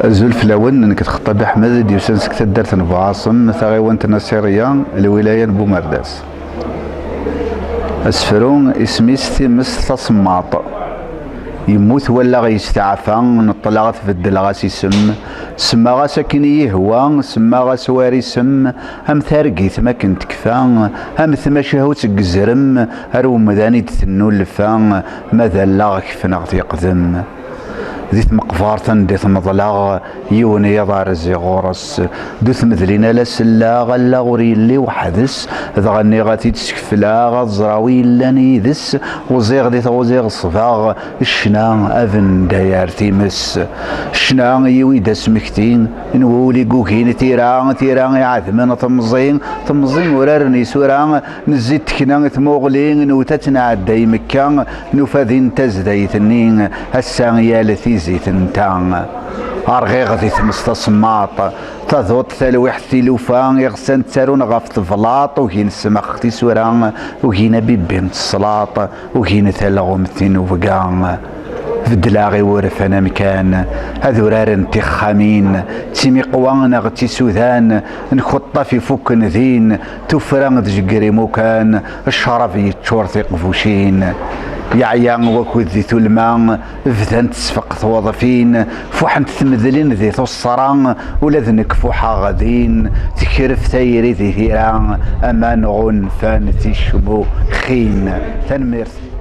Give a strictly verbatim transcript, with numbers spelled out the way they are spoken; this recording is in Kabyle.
Azul fell-awen, nekk d Xeṭṭab Ḥmed, i d-yusan seg taddart n Buɛaṣem, taɣiwant n Asirya, lwilaya n Bumerdas. Asefru, isem-is Timest Tasemmaṭ. Yemmut wallaɣ yesteɛfa, neṭṭleɣ tbeddleɣ-as isem. Semmaɣ-as akken i yi-ihwa, semmaɣ-as war isem, am targit ma akken tekfa, am tmacahut deg uzrem, ar umdan i d-tennulfa, ma d allaɣ kefneɣ-t yeqdem. Di tmeqbert anda i t-meḍleɣ, yiwen yiḍ rziɣ ɣur-s. D utmedlin ala sellaɣ, allaɣ ur yelli weḥd-s, dɣa nniɣ ad t-id-skefleɣ, ad ẓreɣ wi yellan yid-s. Uẓiɣ di tɣuzi ɣeṣbeɣ, ccna abenday ar times. Ccna yiwi-d asmekti n wul i yugin tira, tira iɛedmen temẓi, temẓi uraren isura, nezzi tekna i tmuɣli, nwet ad tt-nɛedda i Mekka, nufa din tazdayt-nni, ass-a yal tizi tenta. Rɣiɣ di tmes tasemmaṭ, taduṭ, talwiḥt, tilufa, iɣsan ttarun ɣef teblaṭ, ugin ssmax tisura, ugin abibbi n teslaṭ, ugin talɣumt i nubga. Beddleɣ iwurfan amkan, ad uraren tixxamin, d timiqwa neɣ d tisudan, nkuṭṭaf ifukken din, tuffra tjegger imukan, ccrab yeččur tiqbucin. Yeɛya wakud di tulma, bdant sfeq tweḍfin, fuḥent tmedlin di tuṣṣra, ula d nekk fuḥeɣ din, tekref tayri di tira, aman ɣunfan ticmuxin. Tanemmirt.